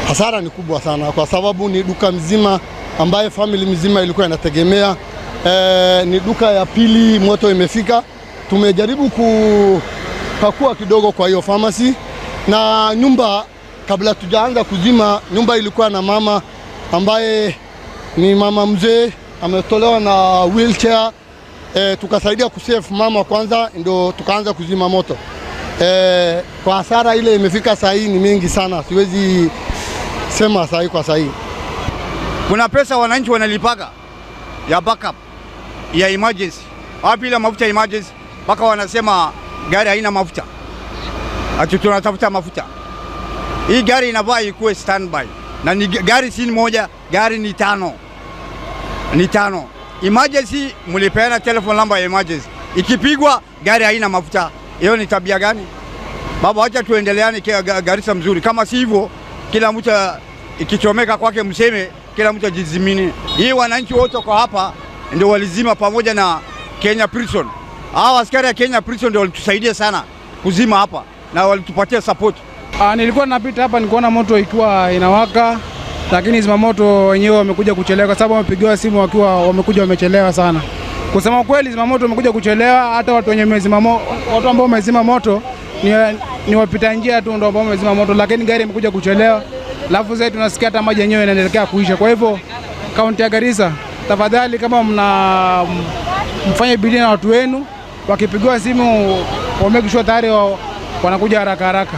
Hasara ni kubwa sana kwa sababu ni duka mzima ambaye family mzima ilikuwa inategemea. Ni duka ya pili moto imefika. Tumejaribu kupakua kidogo kwa hiyo pharmacy na nyumba. Kabla tujaanza kuzima, nyumba ilikuwa na mama ambaye ni mama mzee ametolewa na wheelchair. Tukasaidia kusave mama kwanza, ndio tukaanza kuzima moto. Kwa hasara ile imefika saa hii ni mingi sana, siwezi sema saa hii kwa saa hii. Kuna pesa wananchi wanalipaga ya backup ya emergency. Wapi ile mafuta ya emergency? Mpaka wanasema gari haina mafuta, ati tunatafuta mafuta. Hii gari inafaa ikuwe standby, na ni gari si moja, gari ni tano, ni tano. Emergency mlipeana telephone number ya emergency, ikipigwa gari haina mafuta, hiyo ni tabia gani? Baba, wacha tuendeleane Garissa mzuri, kama si hivyo kila mtu ikichomeka kwake mseme, kila mtu ajizimini. Hii wananchi wote kwa hapa ndio walizima pamoja na Kenya Prison. Hawa askari ya Kenya Prison ndio walitusaidia sana kuzima hapa na walitupatia support. Nilikuwa napita hapa nikaona moto ikiwa inawaka, lakini zimamoto wenyewe wamekuja kuchelewa kwa sababu wamepigiwa simu wakiwa wamekuja wamechelewa sana. Kusema kweli, zimamoto wamekuja kuchelewa. Hata watu wenye wamezima watu ambao wamezima moto ni wapita njia tu ndio ambao wamezima moto, lakini gari imekuja kuchelewa. Alafu zaidi tunasikia hata maji yenyewe inaendelea kuisha. Kwa hivyo kaunti ya Garissa, tafadhali kama mna mfanye bidii na watu wenu, wakipigiwa simu wa make sure tayari wanakuja haraka haraka.